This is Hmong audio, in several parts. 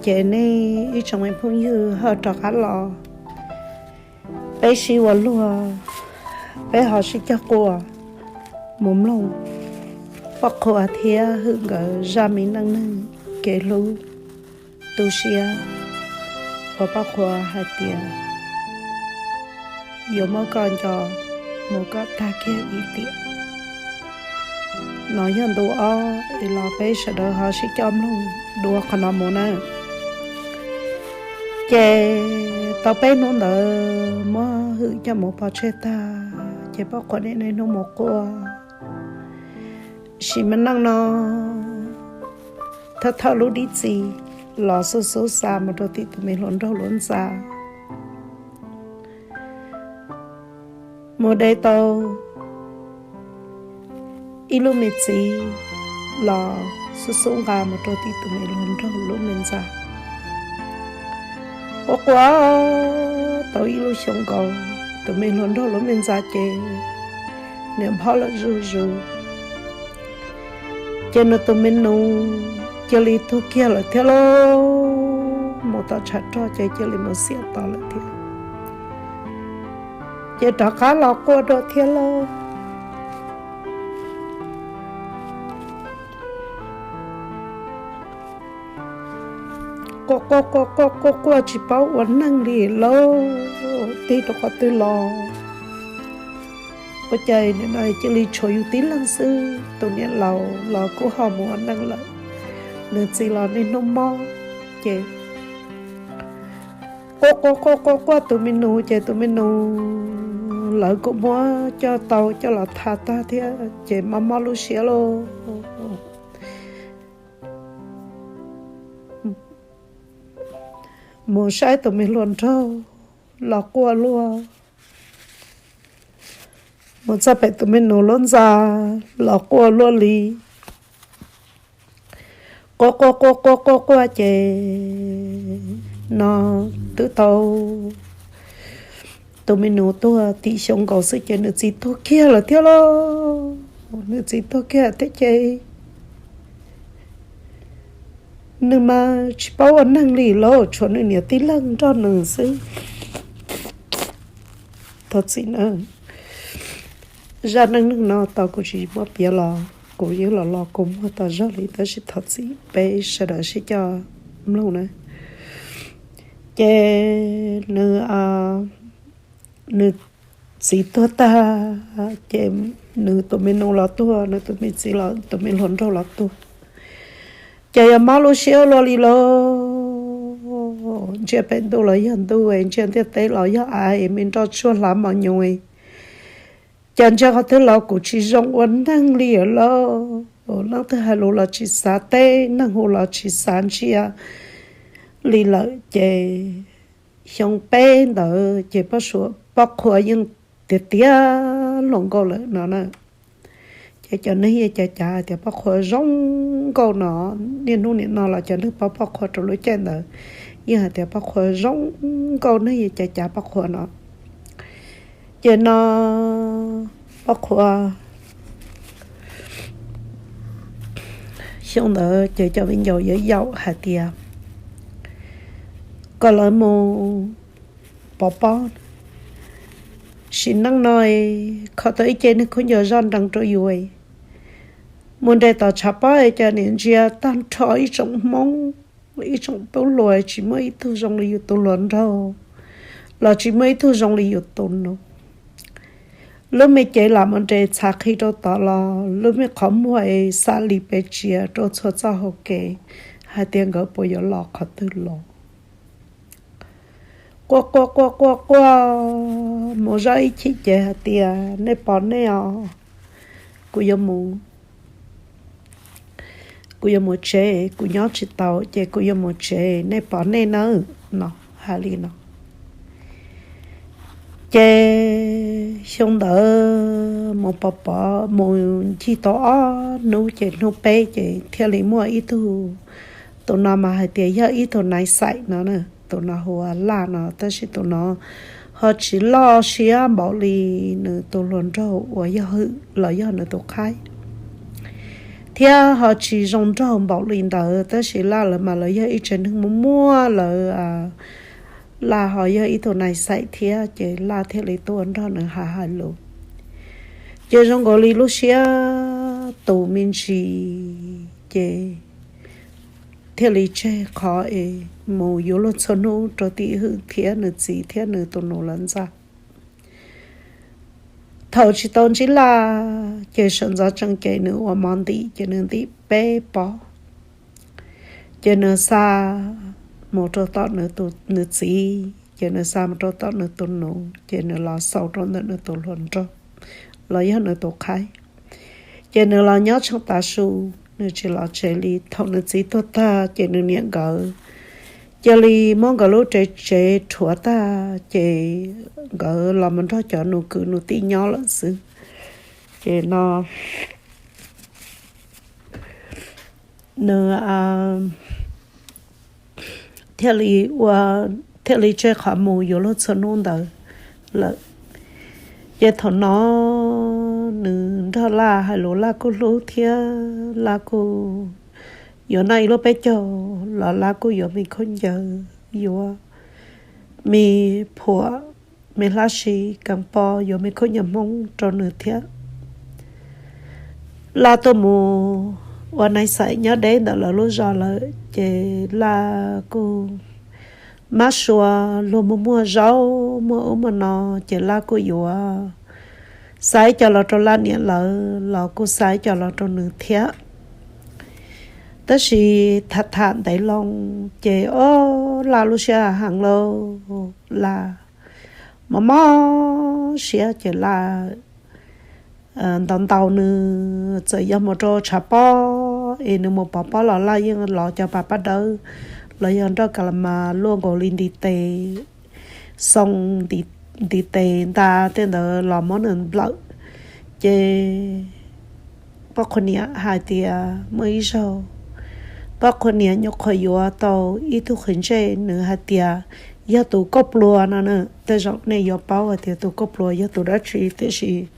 Ces nej ib tsoom me phooj ywg ho rov qab los, peb sib ua luag, peb ho sib cog quaj mus mloog Poj Qhua thiab Hwm nkawd zaj me neej neeg kev hlub tu siab uas Poj Qhua hais tias yuav muab koj nco mus kom tag kiag ib tiam. No yog ntu ob es los peb sawv daws ho sib coj mloog dua qhov no mus na. Ces tau peb hnub ntawd muab Hwm coj mus pov tseg tag, ces Poj Qhua niaj hnub mus quaj. Sim neej no thawj thawj lub dib txiv los xub xub xa mus rau tim tus me hluas nraug lub ntxa. Mus de tau ib lub me txiv los xub xub nqa mus rau tim tus me hluas nraug lub me ntxa. Quaj quaj tau ib lub xyoo nkaus, tus me hluas nraug lub me ntxa ces niam nphob lawm zuj zus. Ces nws tus me nus cia li tuag kiag lawm thiab lauj. Mus tom tshav rog ces cia li mus xiam tod lawm thiab. Ces rov qab los quaj dua thiab lauj. Quaj quaj quaj quaj quaj quaj tsis paub ua neeg li lauj, tig rau qhov twg los ua cas nim no cia li tshuav yus tib leeg xwb. Tus niam laus los kuj ho mus ua neeg lawm, nws txiv los niaj hnub mob. Ces quaj quaj quaj quaj quaj tus me nus, ces tus me nus lawv kuj muab coj tau coj los tha tag thiab, ces mob mob lub siab lauj. Mus saib tus me hluas nraug los quaj luaj, mus txog pem tus me nus lub ntxa los quaj luaj li. Quaj quaj quaj quaj quaj quaj ces no twb tau tus me nus tuag tim xyoo nkaus xwb ces nws txiv tuag kiag lawm thiab lauj. Nws txiv tuag kiag thiab ces nws mas tsis paub ua neeg li lauj, tshuav nws niam tij leeg nrog nws xwb. Thov txim na, zaj neej neeg no tau kuv tsis muab piav los kuv yeej los los kuv muag tau zog li, tab sis thov txim peb sawv daws sib coj mloog na. Ces nws, nws txiv tuag tag ces nws tus me nus los tuag, nws tus me txiv los, tus me hluas nraug los tuag. Ces yog mob lub siab luaj li lauj. Ntsia pem ntuj los yog ntuj, ntsia ntiaj teb los yog av, me nroj tsuag hlav mos nyoos. Cas ntsia qhov twg los kuv tsis zoo ua neeg li lauj. Leej twg hais lus los tsis xav teb, neeg hu los tsis xav ntsia li lawm ces xyoo peb ntawd ces Poj Sua, Poj Qhua yeej tiav tiav hluas nkauj lawm no na. Ces cov neeg yeej cav cav hais tias Poj Qhua zoo nkauj no, niaj hnub nim no los cov neeg paub Poj Qhua rau lub caij ntawd yeej hais tias Poj Qhua zoo nkauj, neeg yeej cav cav Poj Qhua no. Ces no Poj Qhua xyoo ntawd ces cov viv ncaus yuav yaum hais tias kom lawv mus pov pob. Sim neej no kho tau ib ce neeg khaub ncaws zoj nrees rau yus, mus nres tom tshav pob es cas nim ntsia tag nrho ib tsoom Hmoob, ib tsoom tub hluas tsis muaj ib tug zoo li yus tus hluas nraug, los tsis muaj ib tug zoo li yus tus nus. Lub me cev lam mus nres txhav qhi rau tod los lub me qhov muag es xam li pes tsiav rau txhua txoj hau kev, hais tias nkawd puas yuav los qhov twg los. Quaj quaj quaj quaj quaj mus zoj ib chim ces hais tias nej pov nej os, kuv yuav mus, kuv yuav mus tsev, kuv nyob tsis tau ces kuv yuav mus tsev, nej pov nej nawb no, hais li no. Ces xyoo ntawd mus pov pov mus ncig tau ob hnub ces hnub peb ces thiaj li muaj ib tug, tus no mas hais tias yog ib tug nais xais no, tus no hu ua Laj no, tab sis tus no ho tsis loj siab npaum li nws tus hluas nraug uas yog Hwm los yog nws tus qhaib. thiab ho tsis zoo nraug npaum li ntawd, tab sis Laj lawv mas lawv yog ib tsev neeg muaj muaj, lawv, Laj ho yog ib tug nais xais thiab, ces Laj thiaj li tuaj nrog nws hais hais lus. Ces zoo nkaus li lub siab tus me ntsis, ces thiaj li tseg qhov es mus yuav luag txhua hnub rau tim hwm thiab nws txiv thiab nws tus nus lawv ntxa. Thaum tsis tau ntsib Laj, ces sawv ntxov tsees ces nws ua mov ntim, ces nws ntim peb pob, ces nws xa mus rau tom nws txiv, ces nws xa mus rau tom nws tus nus, ces nws los xaus rau ntawm nws tus hluas nraug los yog nws tus qhaib. Ces nws los nyob tsheej tav su, nws tsis los tsev li. Thaum nws txiv tuag tag, ces nws niam nkawd cia li muab nkawd lub tsev rhuav tag, ces nkawd los mus nrog cov nus kwv nus tij nyob lawm xwb. Ces no nws thiaj li ua, thiaj li tseg qhov mus yuav luag txhua hnub ntawd lawm. Ces thaum no nws nrog Laj hais lus, Laj kuj hlub thiab Laj kuj yuav noj ib lub peb caug los Laj kuj yuav me khaub ncaws, yuav me phuam, me hlab si, kas pos, yuav me khaub ncaws Hmoob rau nws thiab. Laj tuaj mus ua nais xais nyob deb ntawm lawv lub zos lawm, ces Laj kuj mab sua, luag muaj muag zaub muaj ub muaj no, ces Laj kuj yuav xa ib co los rau Laj niam lawv los kuj xa ib co los rau nws thiab. Tab sis tham tham ntev loo, ces ob, Laj lub siab heev lauj, Laj mob mob siab, ces Laj ntaus ntaus nws, txawm yog mus rau tshav pob es nws mus pov pob los Laj yeej lov cov pas paj dawb los yog nroj kas las mas luaj nkaus li ntiv tes, xoo ntiv tes nta tej ntawd los muab nws nplawm. Ces Poj Qhua Niam hais tias muaj ib zaug Poj Qhua Niam nyuam qhuav yuav tau ib tug qhwv ntsej, nws hais tias yog tus kauj pluas no na. Tej zaum nej yuav paub hais tias tus kauj pluas yog tus dab tsi, tiam sis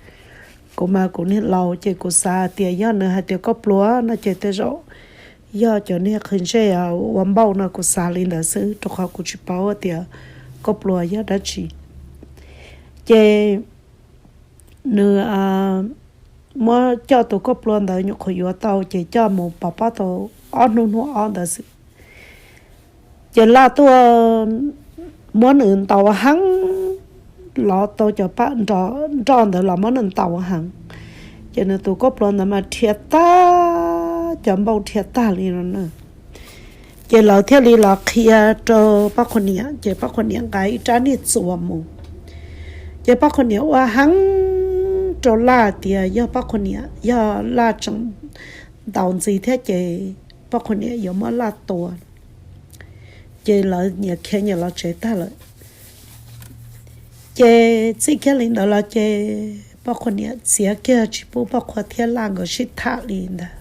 kuv mas kuv niag laus ces kuv xav hais tias yog nws hais tias kauj pluas no ces tej zaum yog cov niag qhwv ntsej ua npauj no, kuv xav li ntawd xwb, rau qhov kuv tsis paub hais tias kauj pluas yog dab tsi. Ces nws muab coj tus kauj pluas ntawd nyuam qhuav yuav tau, ces coj mus pov pob tau ob hnub hnub ob ntawd xwb, ces Laj tuaj muab nws ntaus heev, lov tau cov paj nroj ntawd los muab nws ntaus heev, ces nws tus kauj pluas ntawd mas rhiav tag, cov npauj rhiav tag li no na. Ces lawv thiaj li los qhia rau Poj Qhua Niam, ces Poj Qhua Niam nqa ib rab niag txuas mus. Ces Poj Qhua Niam ua heev rau Laj tias yog Poj Qhua Niam, yog Laj tseem ntaus ntxiv thiab ces Poj Qhua Niam yuav muab Laj tua. Ces lawv nyias khiav nyias los tsev tag lawm. Ces txij kiag li ntawd los ces Poj Qhua Niam txiav kiag tsis pub Poj Qhua thiab Laj nkawd sib tham li ntag.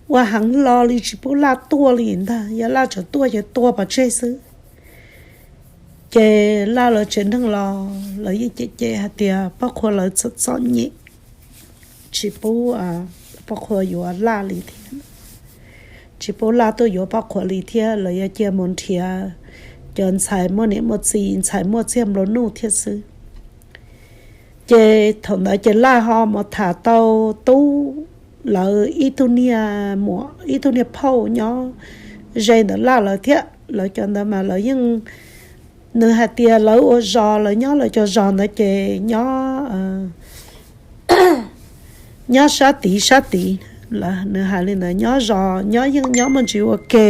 Ua heev lo li tsis pub Laj tuaj li ntag, yog Laj tseem tuaj ces tua pov tseg xwb. Ces Laj lawv tsev neeg los lawv yeej cem cem hais tias Poj Qhua lawv txom txom nyem, tsis pub Poj Qhua yuav Laj li thiab, tsis pub Laj tuaj yuav Poj Qhua li thiab, lawv yuav cia mus nrhiav cov ntxhais muaj niam muaj txiv, ntxhais muaj txiag nplua nuj thiab xwb. Ces thaum ntawd ces Laj ho mus tham tau Tub lawv ib tug niag muam, ib tug niag phauj nyob ze ntawm Laj lawv thiab. Lawv cov ntawd mas lawv yeej, nws hais tias lawv ua zos, lawv nyob lawv cov zos ntawd ces nyob, nyob sab tid sab tid. Nws hais li ntawd, nyob zos nyob yeej nyob muaj ntsis ua ke,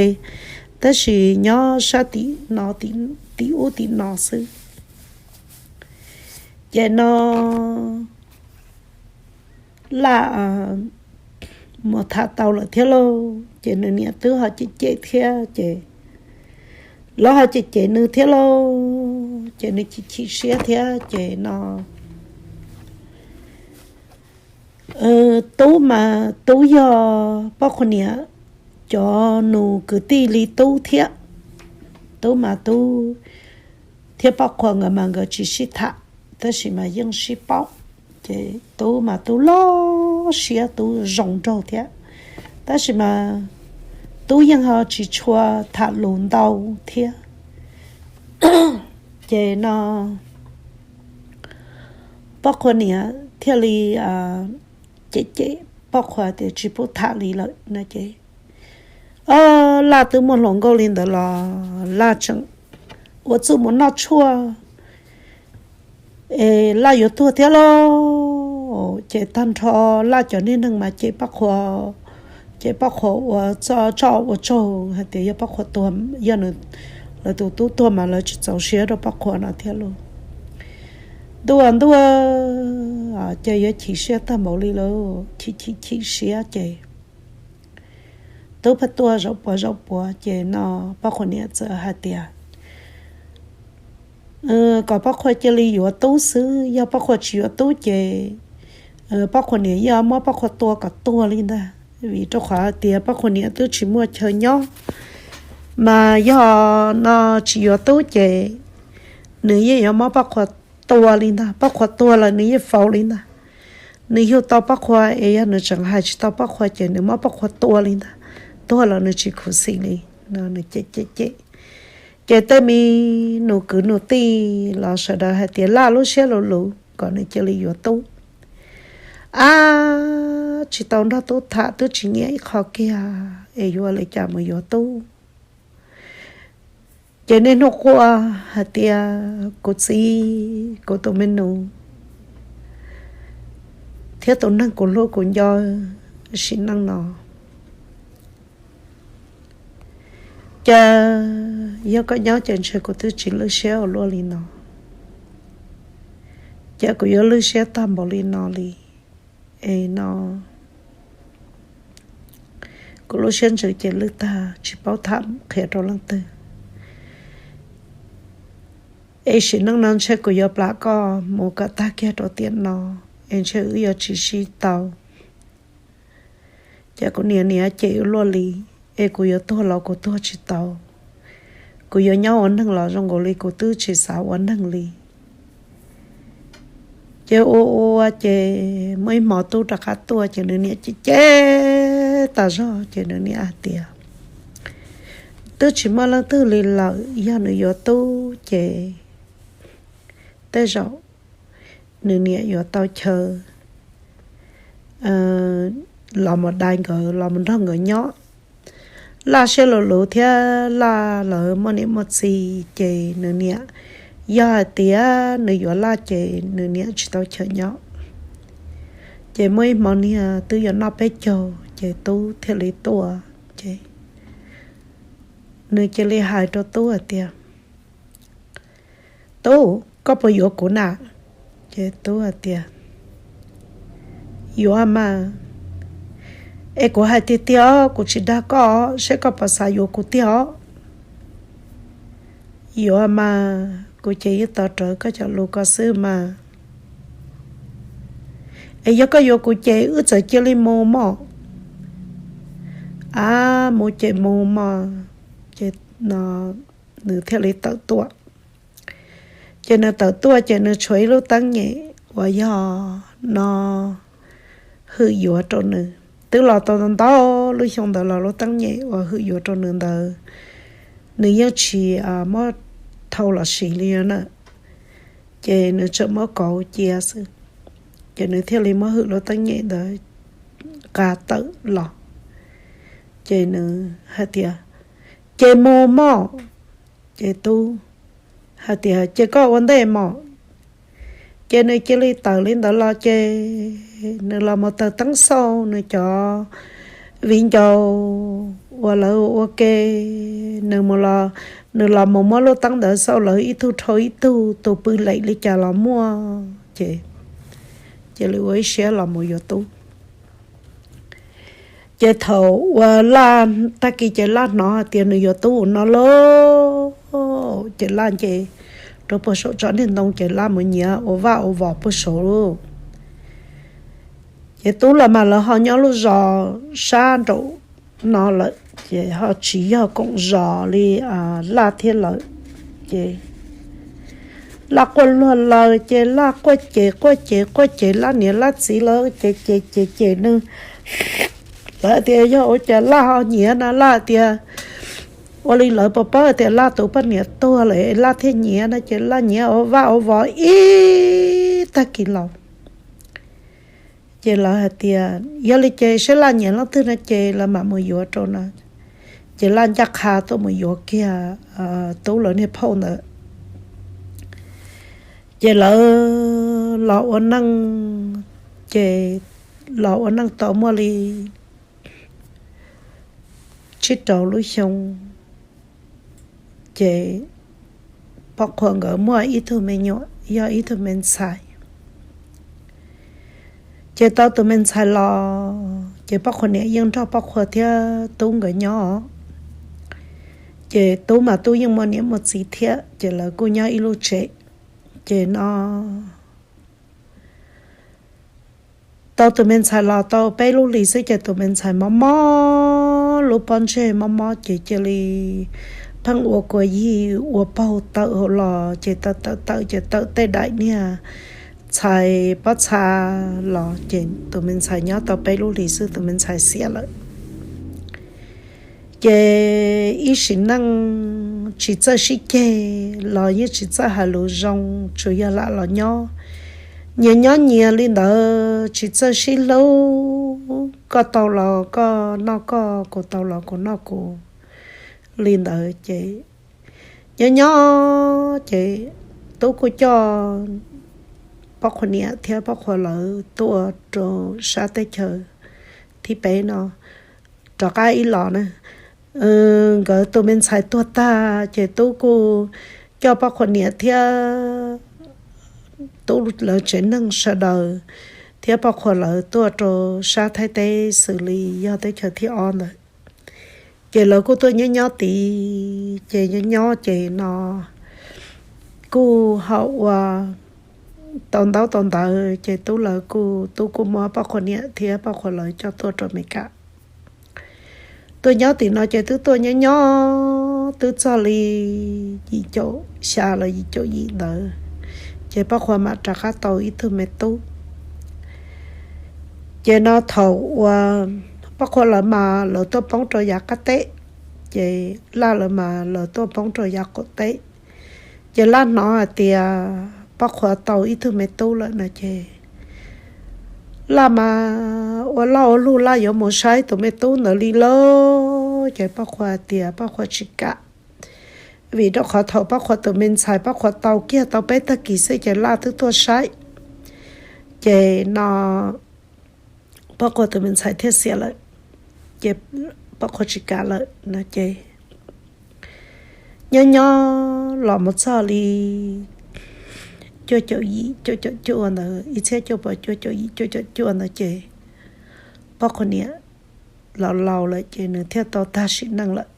tab sis nyob sab tim no, tim ub tim no xwb. Ces no Laj mus tham tau lawm thiab lauj, ces nws niam twb ho cem cem thiab ces lawv ho cem cem nws thiab lauj, ces nws chim chim siab thiab ces no Tub mas Tub yog Poj Qhua Niam cov nus kwv tij li Tub thiab. Tub mas Tub thiab Poj Qhua nkawd mas nkawd tsis sib tham, tab sis mas yeej sib paub. Ces Tub mas Tub loj siab, Tub zoo nraug thiab. Tab sis mas Tub yeej ho tsis tshua tham lus ntau thiab. Ces no Poj Qhua niam thiaj li cem cem Poj Qhua tias tsis pub tham li lawm no ces, o, Laj twb muaj hluas nkauj li ntawd los Laj tseem ua txuj mus noj tshuaj es Laj yuav tuag thiab lauj. Ces tag nrho Laj cov niag neeg mas cem Poj Qhua, cem Poj Qhua ua txoj ua tsaug hais tias yog Poj Qhua tuag, yog nws, lawv tus tub tuag mas lawv tsis txaus siab rau Poj Qhua no thiab lauj. Ntuj ntuj, ces yuav chim siab tag npaum li lawm, chim chim chim siab ces Tub pheej tuaj zaum puav zaum puav ces no Poj Qhua niam txawm hais tias kom Poj Qhua cia li yuav Tub xwb, yog Poj Qhua tsis yuav Tub ces Poj Qhua niam yeej muab Poj Qhua tua kom tuag li ntag. Vim rau qhov tias Poj Qhua niam twb tsis muaj chaw nyob, mas yog no tsis yuav Tub ces nws yeej yuav muab Poj Qhua tua li ntag. Poj Qhua tuag los nws yeej faus li ntag. Nws yug tau Poj Qhua es yog nws tseem hais tsis tau Poj Qhua ces nws muab Poj Qhua tua li ntag. Tuag los nws tsis khuv xim li. Nws cem cem cem, ces tej me nus kwv nus tij los sawv daws hais tias Laj lub siab luv luv kom nws cia li yuav Tub. Ab, tsis tau nrog Tub tham twb tsis nyiam ib qho kiag es yuav li cas mus yuav Tub. Ces niaj hnub quaj hais tias kuv txiv, kuv tus me nus thiab tus neeg kuv hlub kuv nco sim neej no, cas yog koj nyob ces ntshe kuv twb tsis lwj siab ua luaj li no, cas kuv yuav lwj siab tag npaum li no li. Es no kuv lub siab ntsws ces lwj tag tsis paub tham qhia rau leej twg. Es sim neej no ntshe kuv yuav plam koj mus kom tag kiag rau tiam no, es ntshe wb yuav tsis sib tau. Ces kuv niam niam cem wb luaj li, es kuv yuav tuag los kuv tuag tsis tau. Kuv yuav nyob ua neeg los zoo nkaus li kuv twb tsis xav ua neeg li. Ces ua ua ces muaj ib hmo Tub rov qab tuaj ces nws niam cem cem tas zog ces nws niam hais tias twb tsis muaj leej twg li lawm, yog nws yuav Tub ces tej zaum nws niam yuav tau chaw los mus dai nkawd los mus nrog nkawd nyob. Laj siab luv luv thiab Laj lawv muaj niam muaj txiv ces nws niam, yog hais tias nws yuav Laj ces nws niam tsis tau chaw nyob. Ces muaj ib hmo niag twb yuav noj peb caug ces Tub thiaj li tuaj ces nws cia li hais rau Tub hais tias, Tub, koj puas yuav kuv na? Ces Tub hais tias, yuav mas. Es kuv hais tiag tiag os, kuv tsis dag koj, seb koj puas xav yuav kuv tiag os. Yuav mas, kuv ces yeej tos rawv koj cov lus ko xwb mas. Es yog koj yuav kuv ces wb txawm cia li mus mog. A, mus ces mus mog. Ces no nws thiaj li tawm tuaj. Ces nws tawm tuaj ces nws tshuav ib lub teeb nyem uas yog no hwm yuav rau nws. Twb los tau ntau lub xyoo ntawd los lub teeb nyem uas hwm yuav rau nws ntawd, nws yeej tsis muab thau los siv li na. Ces nws tseem muab kauv cia xwb. Ces nws thiaj li muab hwm lub teeb nyem ntawd nqa tawm los. Ces nws hais tias, ces mus mog. Ces Tub hais tias, ces koj ua ntej mog. Ces nws cia li tawm li ntawd los ces nws los mus taws teeb xauj nws cov viv ncaus uas lawv ua ke, nws mus, nws los mus muab lub teeb ntawd xauj lawv ib tug dhau ib tug, tus pw lem li cas los muaj ces cia li ua ib siab los mus yuav Tub. Ces thaum uas Laj, tag kis ces Laj hnov hais tias nws yuav Tub no lauj, ces Laj nce rau puag saum tsob niag ntoo ces Laj mus nyiav ua vaj ua vos puag saud lauj. Ces Tub los mas lawv ho nyob lub zos sab nraum no lawm, ces ho tsis yog koom zos li Laj thiab lawm. Ces Laj quaj luag laws ces Laj quaj ces quaj ces quaj ces Laj niam Laj txiv lawv ces ces ces ces nws Lawv tias yog ua cas Laj ho nyiav no, Laj tias ua li lawv puas paub tias Laj tus poj niam tuag lawm Laj thiaj nyiav no, ces Laj nyiav ua vaj ua vos ib tag kis los. Ces lawv hais tias yog li ces saib Laj nyiam leej twg no ces lawv mam mus yuav rau no. Ces Laj ncaj qha tuaj mus yuav kiag Tub lawv niag phauj ntawd. Ces lawv los ua neej, ces los ua neej tau muaj li tsib rau lub xyoo, ces Poj Qhua nkawd muaj ib tug me nyuam yog ib tug me ntxhais. Ces tau tus me ntxhais los ces Poj Qhua niam yeej nrog Poj Qhua thiab Tub nkawd nyob. Ces Tub mas Tub yeej muaj niam muaj txiv thiab, ces lawv kuj nyob ib lub tsev. Ces no tau tus me ntxhais los tau peb lub hlis xwb ces tus me ntxhais mob mob, lub pob ntseg mob mob ces cia li pheej ua kua yig ua paug tawm hauv los, ces tawm tawm tawm ces tawm tej daim niag txhais pob txha los, ces tus me ntxhais nyob tau peb lub hlis xwb tus me ntxhais xiam lawm. Ces ib sim neej tsis txawj sib ceg los yeej tsis txawj hais lus zoo, tsuas yog lam los nyob nyias nyob nyias li ntawd, tsis txawj sib hlub, koj tau los koj noj koj, kuv tau los kuv noj kuv li ntawd. Ces nyob nyob ces Tub kuj coj Poj Qhua niam thiab Poj Qhua lawv tuaj rau sab teb chaws thib peb no rov qab ib los na. Nkawd tus me ntxhais tuag tag ces Tub kuj coj Poj Qhua niam thiab Tub lawv tsev neeg sawv daws thiab Poj Qhua lawv tuaj rau sab Thaib teb xws li yog teb chaws thib ob ntawd. Ces lawv kuj tuaj nyob nyob tid, ces nyob nyob ces no kuj ho ua tau ntaub tau ntawv, ces Tub lawv kuj, Tub kuj muab Poj Qhua niam thiab Poj Qhua lawv coj tuaj rau Amelikas. Tuaj nyob tim no ces twb tuaj nyob nyob twb txog li yim caum xya los yim caum yim ntawd, ces Poj Qhua mam rov qab tau ib tug me tub. Ces no thaum uas Poj Qhua lawv mas lawv tuaj poob rau yav qab teb, ces Laj lawv mas lawv tuaj poob rau yav qaum teb. Ces Laj hnov hais tias Poj Qhua tau ib tug me tub lawm no ces Laj mas ua laj ua lug Laj yuav mus saib tus me tub ntawd li lauj. Ces Poj Qhua hais tias Poj Qhua tsis kam, vim rau qhov thaum Poj Qhua tus me ntxhais Poj Qhua tau kiag tau peb tag kis xwb ces Laj twb tuaj saib. Ces no Poj Qhua tus me ntxhais thiaj xiam lawm, ces Poj Qhua tsis kam lawm no ces nyob nyob los mus txog li cuaj caum yim cuaj caum cuaj ntawd, ib txhiab cuaj pua cuaj caum yim cuaj caum cuaj ntawd ces Poj Qhua niam laus laus lawm ces nws thiaj tau tag sim neej lawm.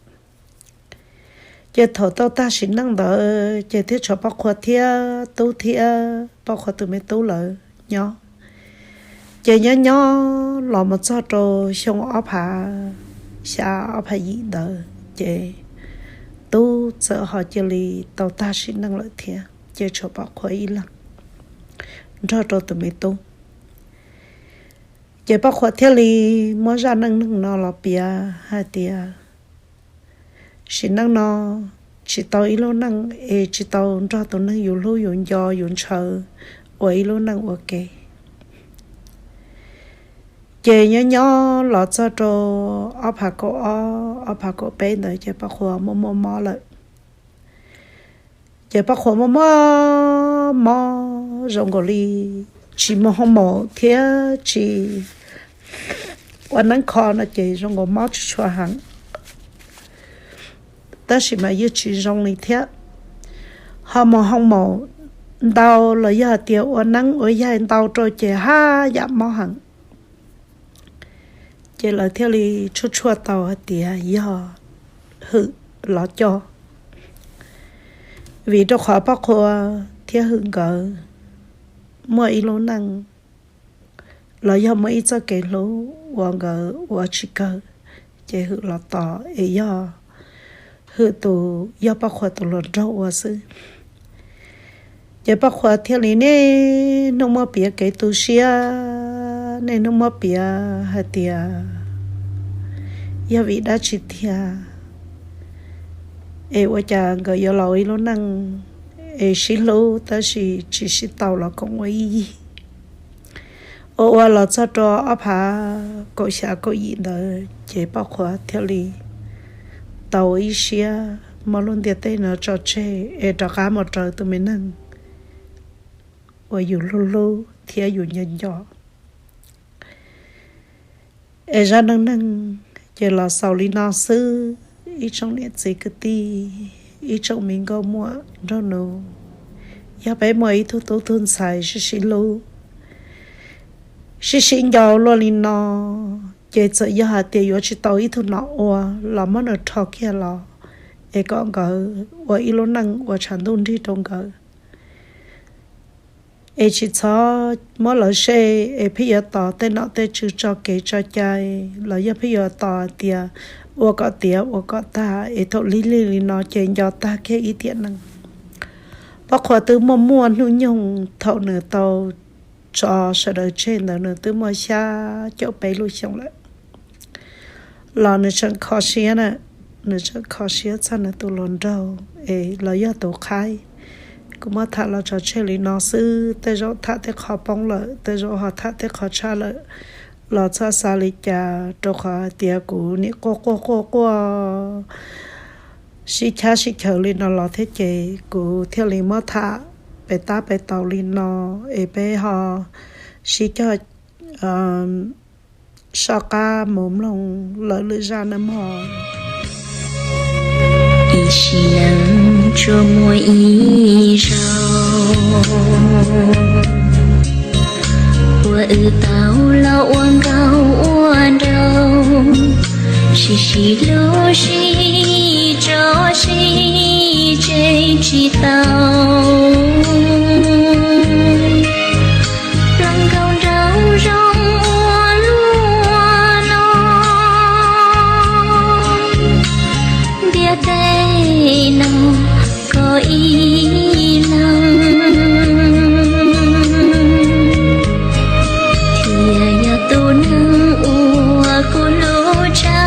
Ces thaum tau tag sim neej ntawd ces thiaj tshuav Poj Qhua thiab Tub thiab Poj Qhua tus me tub lawv nyob. Ces nyob nyob los mus txog rau xyoo ob phav xya ob phav yim ntawd ces Tub txawm ho cia li tau tag sim neej lawm thiab, ces tshuav Poj Qhua ib leeg nrog rau tus me tub. Ces Poj Qhua thiaj li muab zaj neej neeg no los piav hais tias sim neej no tsis tau ib lub neej es tsis tau nrog tus neeg yus hlub yus nco yus ntshaw ua ib lub neej ua ke. Ces nyob nyob los txog rau ob phav kaum ob ob phav kaum peb ntawd ces Poj Qhua muaj muaj mob lawm. Ces Poj Qhua muaj muaj mob zoo nkaus li tsis mus hoo maum thiab tsis ua neeb kho no ces zoo nkaus mob tsis tshua heev, tab sis mas yeej tsis zoo li thiab. Ho mus hoo maum ntau los yog hais tias ua neeb ua yaig ntau rau ces haj yam mob heev. Ces lawv thiaj li tshuaj tshuaj tau hais tias yog Hwm los coj, vim rau qhov Poj Qhua thiab Hwm nkawd muaj ib lub neej los yog muaj ib txoj kev hlub uas nkawd ua tsis kawg, ces Hwm los tos es yog Hwm tus, yog Poj Qhua tus hluas nraug ua xwb. Ces Poj Qhua thiaj li niaj hnub muab piav kev tu siab, niaj hnub muab piav hais tias yog vim dab tsi tiag es ua cas nkawd yuav los ua ib lub neej es sib hlub tab sis tsis sib tau los koom ua ib yig. Ua ua los txog rau ob phav kaum xya kaum yim ntawd ces Paj Qhua thiaj li tau ib siab muab lub ntiaj teb no tso tseg es rov qab mus raws tus me neeg uas yus hlub hlub thiab yus nco nco. Es zaj neej neeg ces los xaus li no xwb ib tsoom niam txiv kwv tij, ib tsoom me nkauj muam nraug nus. Yog peb muaj ib tug tub tug ntxhais sib sib hlub, sib sib nco luaj li no, ces txawm yog hais tias yuav tsis tau ib tug nom ua los muab nws rho kiag los es kom nkawd ua ib lub neej ua tshav ntuj nrig rau nkawd. Es tsis txhob muab lawv sej es pheej yuav tos tej nom tej tswv tso kev tso cai los yog pheej yuav tos hais tias ua kom tiav ua kom tag es thaum lig lig li no ces nco tag kiag ib tiam neej. Paj Qhua twb muaj muaj hnub nyoog thaum nws tau tso sawv daws tseg ntawd nws twb muaj xya caum peb lub xyoo lawm los nws tseem kho siab na, nws tseem kho siab txog nws tus hluas nraug es los yog tus qhaib. Kuv muab tham los tso tseg li no xwb, tej zaum tham tej qho poob lawm, tej zaum ho tham tej qho tshaj lawm los txhob xav li cas, rau qhov hais tias kuv nim quaj quaj quaj quaj sib chab sib chaws li no los thiab ces kuv thiaj li muab tham pem tab pem taus li no es peb ho sib cog soj qab mus mloog lawv lwm zaj nawb mog. Ib sim neej tsuas muaj ib zaug uas wb tau los ua nkauj ua nraug, sib sib hlub sib tso sib tseg tsis tau. Hluas nkauj nraug zoo ua luaj no, ntiaj teb no koj ib leeg thiaj yog tus neeg uas kuv hlub tshaj.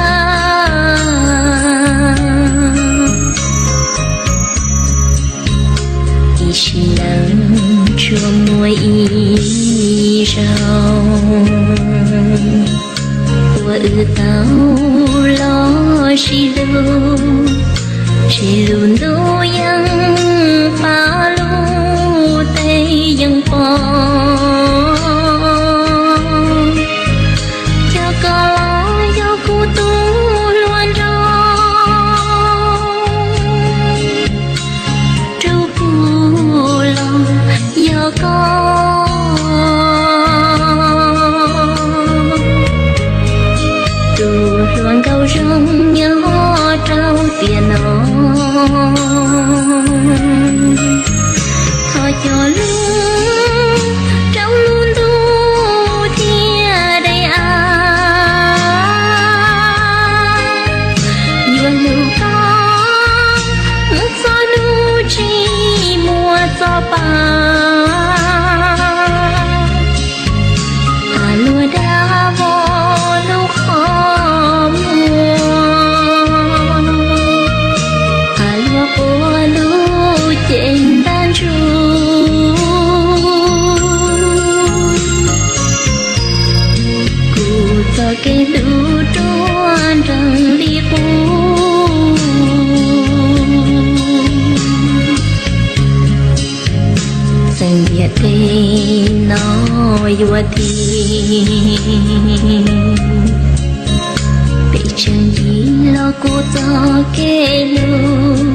Ib sim neej tsuas muaj ib zaug uas wb tau los sib hlub, sib hlub ntuj yeej pab lub teb yeej pom. Yog koj los yog kuv tus hluas nraug, rub kuv los yog koj tus hluas nkauj zoo nyob rau tiam no. Thov cog lub rau lub ntuj thiaj dai av, yuav hlub koj mus txog lub tsis muaj txoj pa. Luag dag vog lub qhov muag, luag quaj lub cev ntab ntsug, kuv txoj kev hlub ruaj nreeg li qub. Txawm ntiaj teb no yuav dim, peb tseem yim los kuv txoj kev hlub